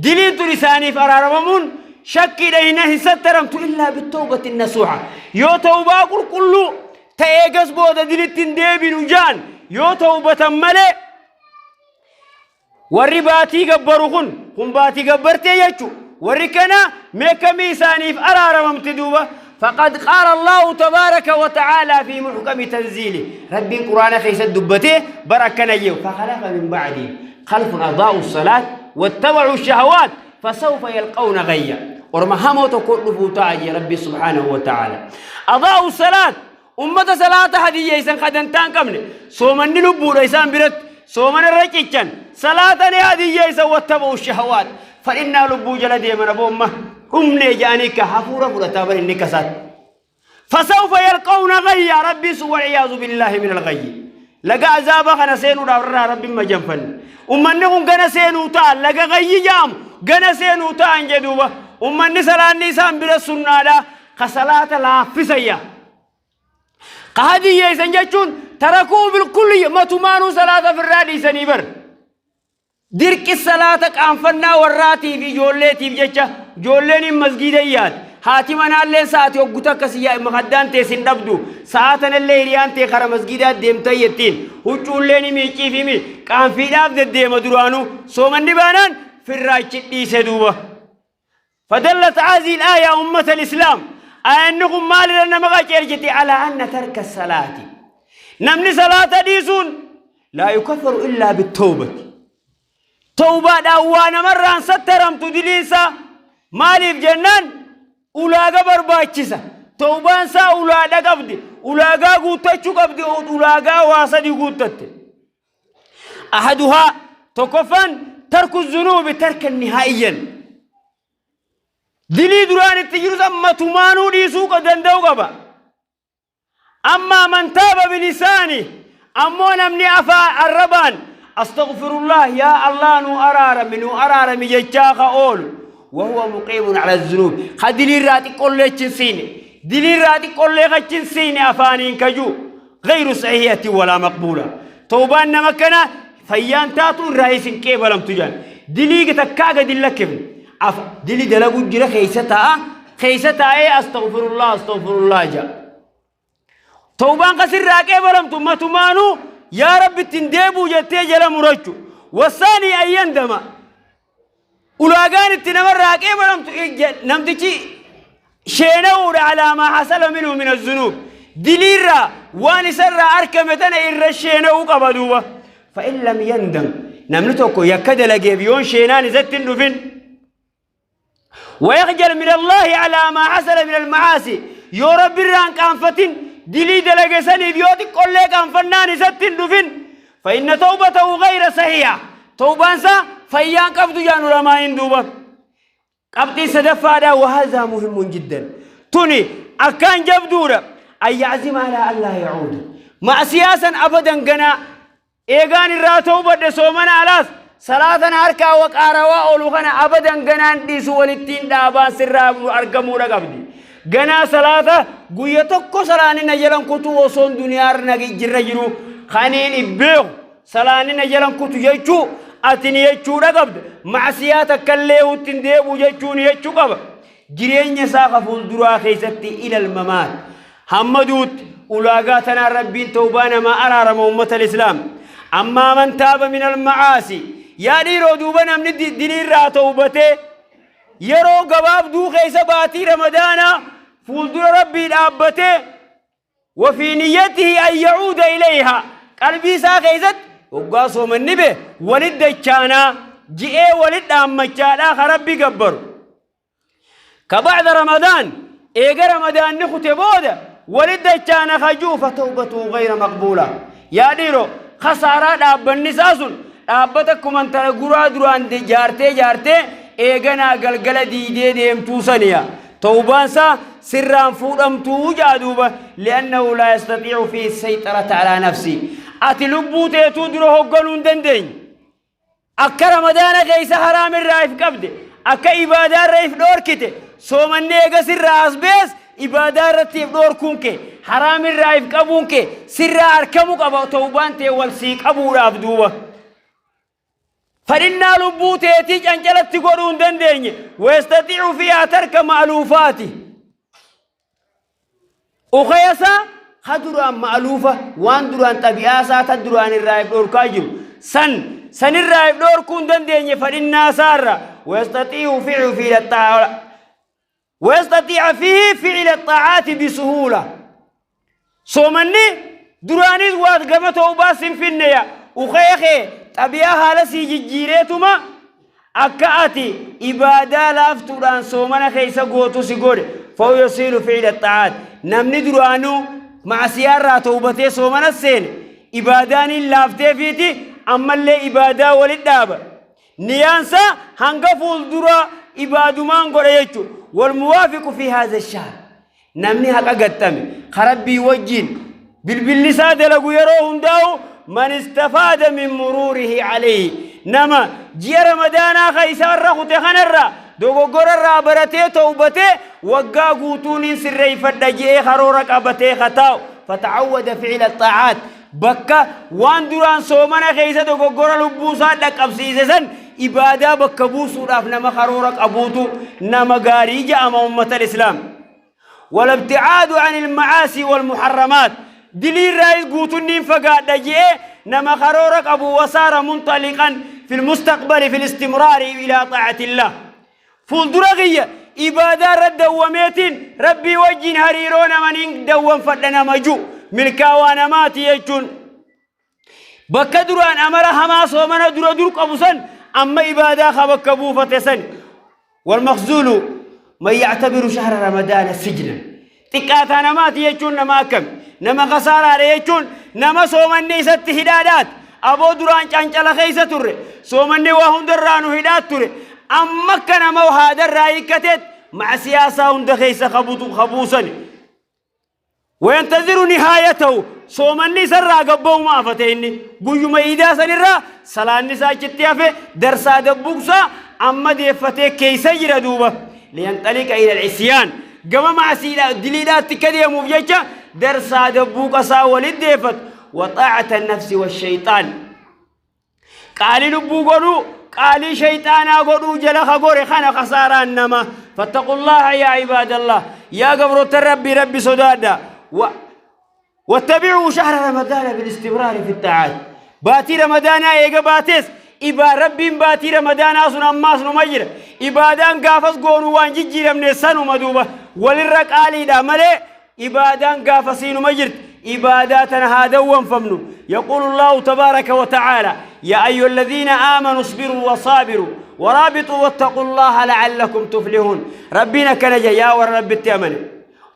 Diliin tun isaaniif araaramamuun shakkiidha hin sattaramtu illaa bitawbati nasuuha. Yoo tawbaa qulqulluu ta'ee gas booda dilitti hin deebinu jaan yoo tawbatan malee Warri baatii gabbaru kun, kun baatii gabbartee jechu. Warri kana mee kamii isaaniif araaramamti duuba? Faqad qaala Allahu tabaaraka wa ta'aalaa fi muhkami tanziili. Rabbiin Qur'aana keessatti dubbatee bar akkana jedhu. Fakhalafa min ba'dihim khalfun adaa'u salaat wattaba'u shahawaat fasawfa yalqawna ghayya. Orma hamoo tokko dhufuu ta'a jee Rabbi subhaanahu wa ta'aala. Adaa'u salaat Ummata salaata hadiyyeeysan ka dantaa hin qabne soomanni lubbuudha isaan biratti soomana irra cichan salaata ni hadiyyeeysan wattaba'u shahawaat fadhinnaa lubbuu jala deeman aboo amma dhumnee jedhanii ka hafuura fudhataa bar inni kasaatti. Fasawfa yalqawna ghayya rabbiin sun wal'iyaazu billaahi min alghayyi. Laga azaaba kana seenuudhaaf irraa rabbiin majanfanne. Ummanni kun gana seenuu ta'a laga ghayyi jedhamu gana seenuu ta'an jedhuuba. Ummanni salaanni isaan bira sunnaadha ka salaata laaffisayya. Ka hadiyyeessan jechuun tarakuu bilkulli matumaanuu salaata ofirraa dhiisanii bar. Dirqi salaata qaanfannaa warraatiif ijoolleetiif jecha ijoolleen hin masgiida yaati. Haati manaalleen sa'aati hoggu takka si makaddaan tee sin dhabdu. Sa'aa tanallee hiriyaan tee kara masgiidaa deemta jettiin. Huccuullee ni miicciif himi. Qaanfiidhaaf deddeema duraanuu. Soomanni baanaan firraa ichi dhiise duuba. فدلت هذه الآية أمة الإسلام أنكم مال لنا مغاجرجتي على أن ترك الصلاة نمني صلاة ديسون لا يكفر إلا بالتوبة توبة دعوانا مرة سترمت دليسا مالف جنان ulaaga barbaachisa tawbaan isaa ulaadha qabdi ulaagaa guuttachuu qabdi ulaagaa waa sadi guuttatte ahaduhaa tokkoffaan tarku zunuubi tarka nihaa'iyyan dilii duraan itti jiru san matumaanuu dhiisuu danda'u qaba Ammaa man taaba bilisaani ammoo namni afaa arrabaan astaghfirullah yaa Allah nuu araarami nuu araarami jechaa ka oolu wahuwa muqiimun ala zunuub ka diliirraa xiqqollee achi hin siine diliirraa xiqqollee achi hin siine afaaniin kajuu غير صحيحة ولا مقبولة. Tawbaan nama kana fayyaan taatu irraa isin qeebalamtu jaan. Dilii takkaa gadi hin lakkifne. Af dili dalagu jira keessa taa'a keessa taa'ee astaghfirullah astaghfirullah jaa. Tawbaan kasirraa qeebalamtu matumaanuu yaa Rabbi ittiin deebi'u jettee jala murachu. Wasaanii an yandama. Ulaagaan itti namarraa qeebalamtu namtichi sheena'uudha alaa maa hasala minhu min azunuub. Diliirraa waan isarraa arkame tana irra sheena'uu qaba duuba. Fa'in lam yandam namni tokko yakka dalageef yoon sheenaan isatti hin dhufin. ويخجل من الله على ما حصل من المعاصي yoo rabbi irraan qaanfatin dilii dalage saniif yoo xiqqollee qaanfannaan isatti hin dhufin فإن توبته غير صحيحة tawbaan isaa fayyaan qabdu jaan ulamaa'iin duuba. Qabxii sadaffaadha وهذا مهم جدا tuni akkaan jabduudha أن يعزم على ألا يعود ma'siyaa san abadan ganaa eegaan irraa tawbadhe soomana alaas salaatan harkaa waqaarawaa oolu kana abadan ganaan dhiisu walittiin dhaabaan sirraa argamuudha qabdi. Ganaa salaata guyya tokko salaanni na jalan kutuu osoon duniyaarra na jirra jiru kaniin ibbeeku salaanni na jalan kutu jechuu ati ni jechuudha qabda. Macsiyaa takkallee ittiin deebi'u jechuu ni jechuu qaba. Jireenya isaa ka fuulduraa keessatti إلى الممات hamma duutti ulaagaa tanaan Rabbiin tawbaa namaa araarama ummata islaam. أما من تاب من المعاصي yaa dhiiroo duuba namni diliirraa tawbatee yeroo gabaabduu keessa baatii Ramadaanaa fuuldura Rabbii dhaabbatee وفي نيته أن يعود إليها qalbii isaa keessatti waggaa soomanni be walit dachaanaa ji'ee walit dhaammachaadhaa ka Rabbi gabbaru. كبعد رمضان eega Ramadaanni kute booda walit dachaana kajuu فتوبته غير مقبولة. Yaa dhiiroo khasaaraa dhaabbanni isaa sun dhaabbata kumantara guraa duraan jaartee jaartee eeganaa galgala diidee deemtuu saniya. Tawbaan isaa sirraan fuudhamtuu jaa duuba لأنه لا يستطيع فيه السيطرة على نفسه. Ati lubbuu teetuu dura hogganuu hin dandeenye. Akka Ramadaana keessa haraam irraa if qabde akka ibaadaa irra if dhoorkite soomanni eega sirraa as bees ibaadaa irratti if dhoorkuun kee haraam irraa if qabuun kee sirraa arkamuu qaba tawbaan tee wal sii qabuudhaaf duuba. Fadhinnaa lubbuu teetii cancalatti godhuu hin dandeenye. ويستطيع فيها ترك مألوفات. Ukayasaa ka duraan ma'aluufa waan duraan xabi'aa isaa tan duraan irraa if dhorkaa jiru san sanirraa if dhorkuu hin dandeenye fadhinnaa isaarra ويستطيع فعل الطاعة ويستطيع فيه فعل الطاعات بسهولة. Soomanni duraanis waat gama ta'uu sin finneya ukee kee xabi'aa haala sii jijjiireetuma akka ati ibaadaa laaftuudhaan soomana keessa gootu si godhe فهو يسهل فعل الطاعات. Namni duraanuu macsiyaarraa tawbatee soomana seene ibaadaan hin laaftee fiiti ammallee ibaadaa walit dhaaba. Niyaansa hanga fuuldura ibaadumaan godha jechuudha. والموافق في هذا الشهر namni haqa gattame karabbii wajjin bilbilli isaa dalagu yeroo hundaa'u من استفاد من مروره عليه nama ji'a Ramadaanaa ka isa irra kute kanarra dogoggorarraa baratee tawbatee waggaa guutuun hin sirreeffadha ji'ee karoora qabatee kataa'u فتعود فعل الطاعات bakka waan duraan soomana keessa dogoggora lubbuu isaa dhaqqabsiise san ibaadaa bakka buusuudhaaf nama karoora qabuutu nama gaarii ja'ama ummata islaam. والابتعاد عن المعاصي والمحرمات دليل رايس قوتنين فقاد جئ نما خرورك أبو وصار منطلقا في المستقبل في الاستمرار إلى طاعة الله fuuldura إبادة رد دوميتين ربي وجين هريرون من دوم فدنا مجو ملكاوانا ماتي يجون bakka duraan amara hamaa soomana dura dur qabu san amma ibaadaa ka bakka buufate san. والمخذول من يعتبر شهر رمضان سجنا. Xiqqaataa namaati jechuun nama akkam nama kasaaraadha jechuun nama soomanni isatti hidhaadhaat aboo duraan cancala keessa turre soomanni waa hundarraa nu hidhaat ture amma akka nama haadarraa hiikkateet macsiyaasaa hunda keessa kabuusani. وينتظر نهايته soomanni isarraa gabba'uma afate inni guyyuma iidaa sanirraa salaanni isaa achitti hafe darsaa dabbuqsaa amma deeffatee keeysa jira duuba لينطلق إلى العصيان gama macsiidha diliidhaatti akka deemuuf jecha Darsaa dabbuuqa isaa walitti deeffatu. Waxaacata nafsi washayxaan. Qaalii lubbuu godhuu, qaalii shayxaanaa godhuu jala ka gore kana kasaaraan nama. Fattaqullaaha yaa ibaadallah. Yaa gabroota Rabbii, Rabbi sodaadha. Wattabicuu shahra Ramadaana bilistibraari fi xaa'aat. Baatii Ramadaanaa eega baatees ibaa Rabbiin baatii Ramadaanaa sun ammaas numa jira. Ibaadaan gaafas goonuu waan jijjiiramne sanuma duuba walirra qaaliidha malee ibaadaan gaafasii numa jirti. Ibaadaa tana haa dawwanfamnu. Yaquulu Allaahu tabaaraka wa ta'aala: yaa ayyuha alladhiina aamanu isbiruu wasaabiruu waraabituu wattaqullaaha la'allakum tuflihuun. Rabbiin akkana jedha: yaa warra Rabbitti amane,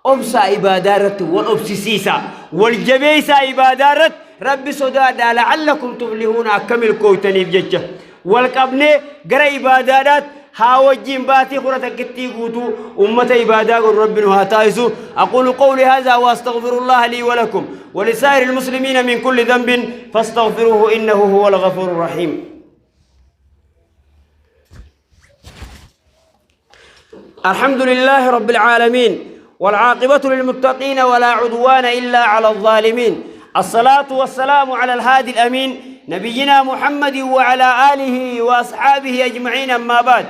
obsaa ibaadaa irratti wal obsisiisaa, wal jabeessaa, ibaadaa irratti Rabbi sodaadhaa, la'allakum tuflihuun, akka milkooytaniif jecha. Wal qabnee gara ibaadaadhaatti haa wajjiin baatii 11ttii guutuu ummata ibaadaa godhu Rabbi nu haa taasisu. Aquulu qawli haadhaa wa astaghfirullaha lii wa lakum wa lisaa'iri almuslimiina min kulli dhanbin fastaghfiruuhu innahu huwa alghafuuru rahiim. الحمد لله رب العالمين، والعاقبة للمتقين، ولا عدوان إلا على الظالمين. الصلاة والسلام على الهادي الأمين نبينا محمد وعلى آله وأصحابه أجمعين. أما بعد،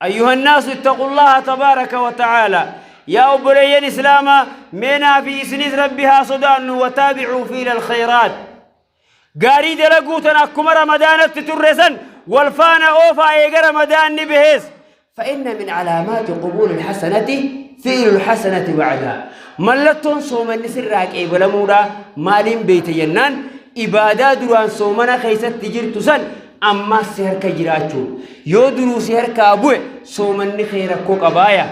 أيها الناس، اتقوا الله تبارك وتعالى. Yaa obboleeyyan Islaamaa، meenaa fi isinis Rabbi haa sodaannu. وتابعوا فعل الخيرات. Gaarii dalaguutan akkuma Ramadaanatti turre san wal faana oofaa eega Ramadaanni bahees. فإن من علامات قبول الحسنة فعل الحسنة بعدها. Mallattoon soomanni sirraa qeebalamuudha maaliin beeyte jennaan, ibaadaa duraan soomana keessatti jirtu san ammas si harka jiraachuun. Yoo duruu si harkaa bu'e, soomanni kee rakkoo qabaaya.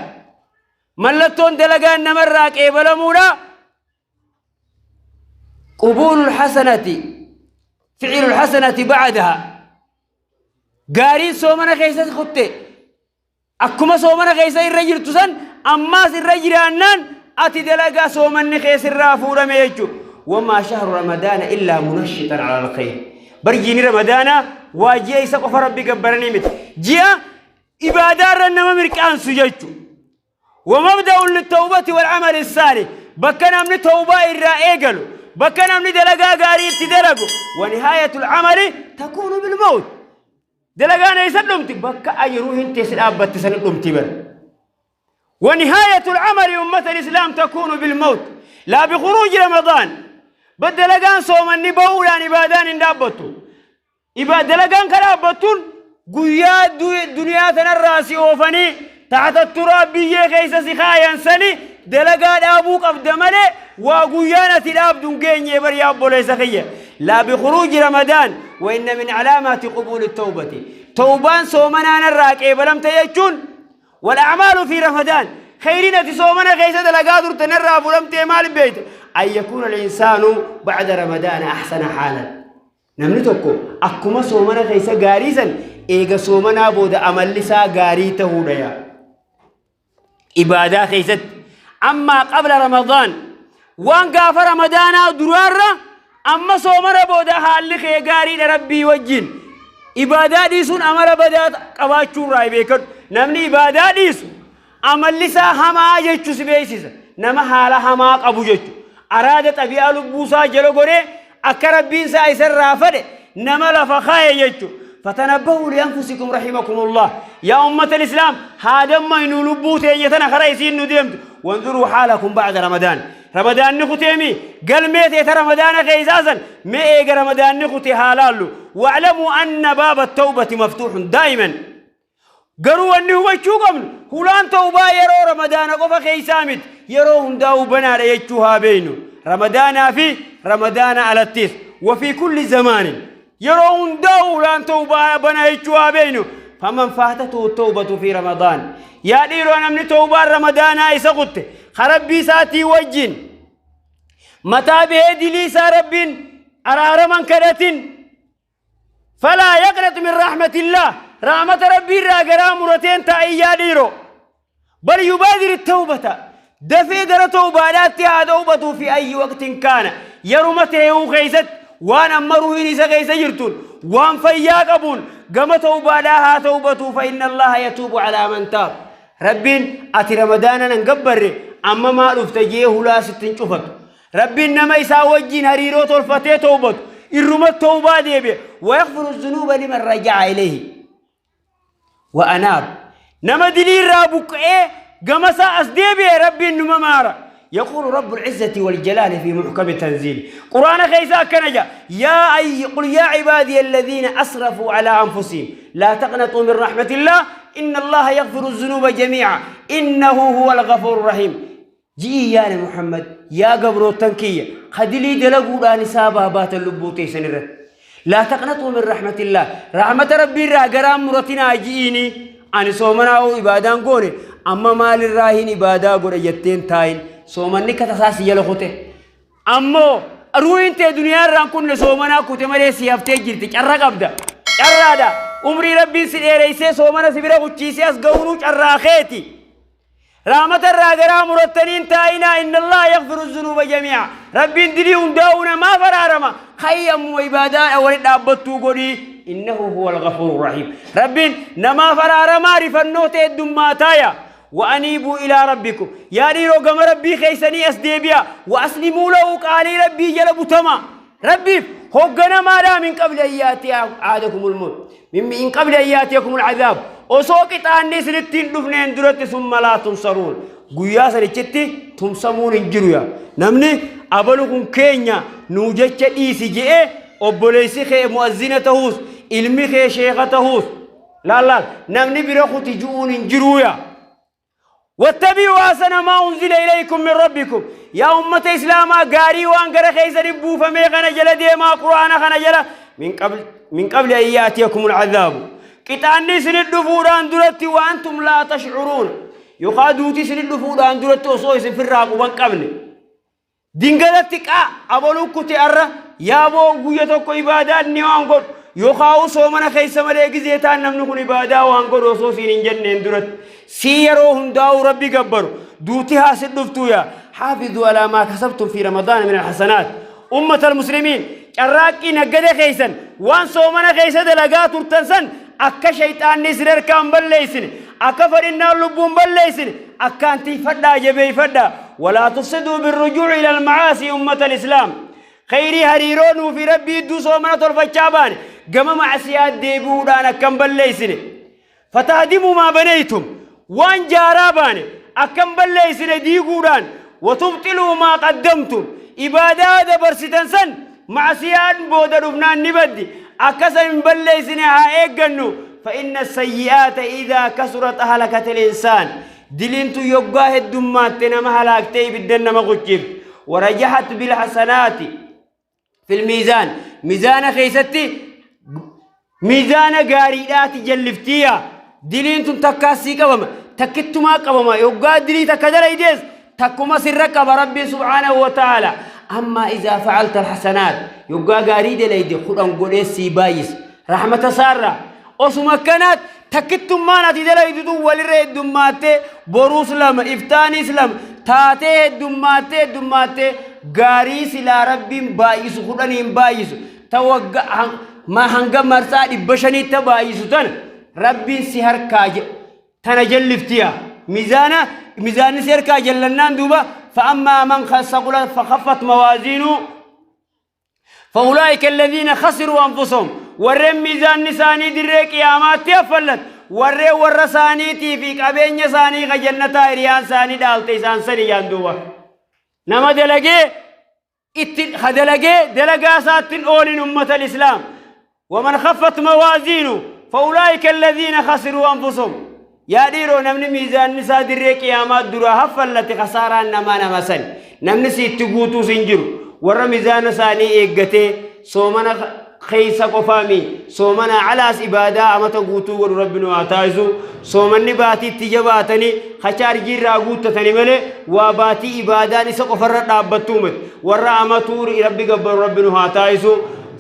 Mallattoon dalagaan namarraa qeebalamuudha قبول الحسنة فعل الحسنة بعدها. Gaariin soomana keessatti kutte akkuma soomana keessa irra jirtu san ammaas irra jiraannaan, ati dalagaa soomanni keessirraa fuudhame jechuudha. وما شهر رمضان إلا منشطا على الخير. Barjiini Ramadaanaa waa ji'a isa qofa Rabbi gabbaranii miti. Ji'a ibaadaa irra nama mirqaansu jechuudha. ومبدأ للتوبة والعمل الصالح. Bakka namni tawbaa irraa eegalu, bakka namni dalagaa gaarii itti dalagu. ونهاية العمل تكون بالموت. Dalagaan eessa dhumti? Bakka ayiruu hin teessi dhaabbatti sani dhumti bar. ونهاية العمل، أمة الإسلام، تكون بالموت لا بخروج رمضان. Dalagaan soomanni bahuudhaan ibaadaan hin dhaabbattu. Dalagaan kan dhaabbattuun guyyaa duniyaa tanarraa si oofanii تحت التراب biyyee keessa si kaayan sani dalagaa dhaabuu qabda malee waa guyyaan ati dhaabdu hin geenye bar, yaa obboleessa kiyya. لا بخروج رمضان. وإن من علامات قبول التوبة، توبان soomanaan irraa qeebalamte jechuun، والأعمال في رمضان، خيرين ati soomana keessa dalagaa turte narraa fuudhamtee maal beeyte، أن يكون الإنسان بعد رمضان أحسن حالا. Namni tokko akkuma soomana keessa gaarii san eega soomanaa booda amalli isaa gaarii ta'uudha yaa ibaadaa keessatti. Ammaa qabla Ramadaan, waan gaafa Ramadaanaa duraarra amma soomana booda haalli kee gaariidha Rabbii wajjin. Ibaadaa dhiisuun amala badaa qabaachuurraa beekadhu. Namni ibaadaa dhiisu amalli isaa hamaa jechuu si beeksisa. Nama haala hamaa qabu jechu. Araada xabi'aa lubbuusaa jala godhee akka Rabbiin isaa isarraa fedhe nama lafa kaaye jechu. فتنبهوا لأنفسكم رحمكم الله. يا أمة الإسلام، هذا ما إنه لبوت يتنا خرا ندمت. وانظروا حالكم بعد رمضان. رمضان نختمي قال ميت رمضان خيزازا ما إيجا رمضان نختي حلالو. واعلموا أن باب التوبة مفتوح دائما. Garuu wanni hubachuu qabnu, hulaan tawbaa yeroo Ramadaana qofa keessaa miti, yeroo hundaa'uu banaadha jechuu haa beeynu. Ramadaanaa fi Ramadaana alattis, وفي كل زمان، yeroo hundaa'u hulaan tawbaa banaa jechuu haa beeynu. فمن فاتته التوبة في رمضان، yaa dhiiroo, namni tawbaan Ramadaanaa isa kutte, Rabbii isaatii wajjin mataa bahee dilii isaa Rabbiin araaraman kadhatin، فلا يقنط من رحمة الله. رحمة ربي الراقرا مرتين تأيا ديرو، بل يبادر التوبة. دفي در توبة توبة في أي وقت كان. يرمته خيست وان أمروا إني خيس جرتون وان فيا قبون قم توبة لها توبة، فإن الله يتوب على من تاب. ربين أتي رمضان نقبر أما ما رفت جيه لا ستين شفت. Rabbiin nama isaa wajjiin hariiroo tolfatee towbatu irruma towbaa deebi'e. Wayaghfiru zunuuba liman raja'a ilayhi wa anaab. Nama dilii irraa buqqa'ee gama isaa as deebi'e Rabbiin numa maara. Yaquulu Rabbul izzati wal jalaali fi muhkami tanziili. Qur'aana keessa akkana jedha. Yaa ayyi qul yaa ibaadiya alladhiina asrafuu alaa anfusihim laa taqnaxuu min rahmatillah inna Allaha yaghfiru zunuuba jamii'a innahu huwal ghafuuru rahiim. Ji'ii yaa nabi Muhammad yaa gabroottan kiyya ka dilii dalaguudhaan isaa baabaatan lubbuu teessan irratti. Laa taqnaxuu min rahmatillah rahmata rabbii irraa garaan muratinaa ji'iini ani soomanaa oo ibaadaan goone amma maalirraa hin ibaadaa godha jetteen taayin soomanni ka tasaa si jala kute. Ammoo ruuhin tee duniyaa irraan kunne soomanaa kute malee si haftee jirti carra qabda. Carraadha. Umrii rabbiin si dheereessee soomana si bira kuchiisee as ga'uunuu carraa keeti. Rahmata irraa garaa murattanii hin taa'inaa inna Allaha yaghfiru zunuuba jamii'a. Rabbiin dilii hundaa'uu namaaf araarama. Ka'ii ammuma ibaadaa wali dhaabbattuu godhii innahu huwal ghafuuru rahiim. Rabbiin namaaf araaramaa rifannoo ta'e heddummaataaya. Wa aniibuu ilaa rabbikum. Yaa dhiiroo gama rabbii keessanii as deebi'a. Wa aslimuu lahu qaalii rabbii jala butama. Rabbiif hogganamaadhaa min qabli an yaatiya aadakumul mawt. Min qabli an yaatiyakumul azaab. Osoo qixaanni isinitti hin dhufneen duratti summa laa tunsaruun. Guyyaa sanichitti tumsamuun hin jiru yaa. Namni abalu kun keenya nuu jecha dhiisi je'ee obboleessi kee mu'azzina tahuus ilmi kee sheeka tahuus laal laal namni bira kuti ju'uun hin jiruu yaa. Wattabi'uu ahsana maa unzila ilaykum min rabbikum. Yaa ummata Islaamaa gaarii waan gara keessanii buufamee kana jala deemaa Qur'aana kana jala min qabli an yaatiyakumul azaabu. Qixaanni isinit dhufuudhaan duratti wa antum laa tashcuruun. Yookaan duuti isinit dhufuudhaan duratti osoo isin firraa quban qabne. Dingadatti qaa abaluu kute arra yaaboo guyya tokko ibaadaa inni waan godhu yookaan soomana keessa malee gizee taan namni kun ibaadaa waan godhu osoo siin hin jenneen duratti sii yeroo hundaa'uu rabbi gabbaru duuti haa si dhuftuu yaa haafiduu alaa maa kasabtum fi ramadaana min alhasanaat ummata almuslimiin carraaqqii naggada keessan waan soomana keessa dalagaa turtan san akka shayxaanni isin harkaan balleessine akka fadhinnaan lubbuun balleessine akkaan tiifadhaa jabeeffadhaa walaa tufsiduu birrujuuci ila almacaasii ummata alislaam khayrii hariiroo nuu fi rabbii idduu soomana tolfachaa baane gama macsiyaa deebi'uudhaan akkan balleessine fatahdimuu maa banaytum waan jaaraa baane akkan balleessine diiguudhaan watubxiluu maa qaddamtum ibaadaa dabarsitan san Ma'siyaan booda dhufnaan ni baddi. Akka san hin balleessine haa eeggannu. Fa'inna sayyi'aata idhaa kasurat ahlakatil insaan. Diliin tun yoggaa heddummaatte nama halaaktee ibiddan nama quchifti. Warajahat bil hasanaati fil miizaan. Miizaana keessatti Miizaana gaariidhaati jalliftiiya. Diliin tun takkaas sii qabama. Takkittumaa qabama. Yoggaa dilii takka dalaydees takkuma sirra qaba Rabbiin subhaanahu wa ta'aala. Ammaa izaa facalta alhasanaat. Yoggaa gaarii dalayde 10 godhee sii baay'isa. Rahmata isaarraa. Osuma akkanaat takkittummaan ati dalaydu tun walirra heddummaattee boruus lama iftaaniis lama taatee heddummaattee heddummaattee gaarii silaa Rabbiin baay'isu kudhaniin baay'isu. Ta wagga ma hanga marsaa 500 ta baay'isu tana rabbiin si harkaa tana jalliftiya mizaana mizaanni si harkaa jallannaan duuba fa'ammaa man saqula fakhaffat mawaaziinu fa'ulaa'ika alladhiina khasiruu anfusahum warreen miizaanni isaanii dirree qiyaamaatti haffallat warreen warra isaaniitii fi qabeenya isaanii ka jannataa hiriyaan isaanii dhaalte isaan sani jaan duuba nama dalagee itti ka dalagee dalagaa isaatti hin oolin ummata islaam waman khaffat mawaaziinu faulaa'ika alladhiina khasiruu anfusahum yaa dhiiroo namni miizaanni isaa dirree qiyaamaa duraa haffallate kasaaraan namaa nama sani namni si itti guutuus hin jiru warra miizaana isaanii eeggatee soomana keessa qofaami soomana alaas ibaadaa amata guutuu godhu rabbi nu haa taasisu soomanni baatii itti jabaatanii kachaarjii irraa guuttatanii malee waa baatii ibaadaan isa qofarra dhaabbattuu miti warra amatuu rabbi gabbaru rabbi nu haa taasisu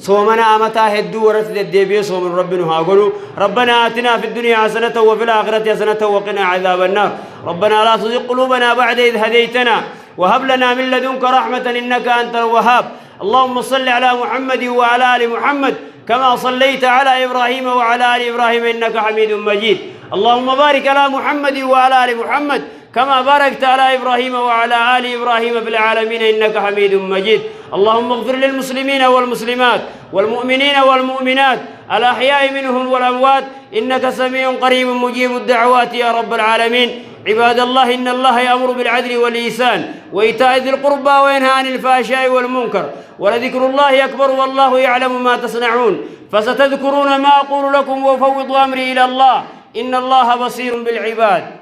soomana amataa hedduu warratti deddeebi'ee soomanu rabbi nu haa godhu ربنا آتنا في الدنيا حسنة وفي الآخرة حسنة وقنا عذاب النار ربنا لا تزغ قلوبنا بعد إذ هديتنا وهب لنا من لدنك رحمة إنك أنت الوهاب اللهم صل على محمد وعلى آل محمد كما صليت على إبراهيم وعلى آل إبراهيم إنك حميد مجيد اللهم بارك على محمد وعلى آل محمد كما باركت على إبراهيم وعلى آل إبراهيم في العالمين إنك حميد مجيد. اللهم اغفر للمسلمين والمسلمات والمؤمنين والمؤمنات الأحياء منهم والأموات إنك سميع قريب مجيب الدعوات يا رب العالمين. عباد الله، إن الله يأمر بالعدل والإحسان وإيتاء ذي القربى وينهى عن الفحشاء والمنكر، ولذكر الله أكبر، والله يعلم ما تصنعون. فستذكرون ما أقول لكم، وأفوض أمري إلى الله، إن الله بصير بالعباد.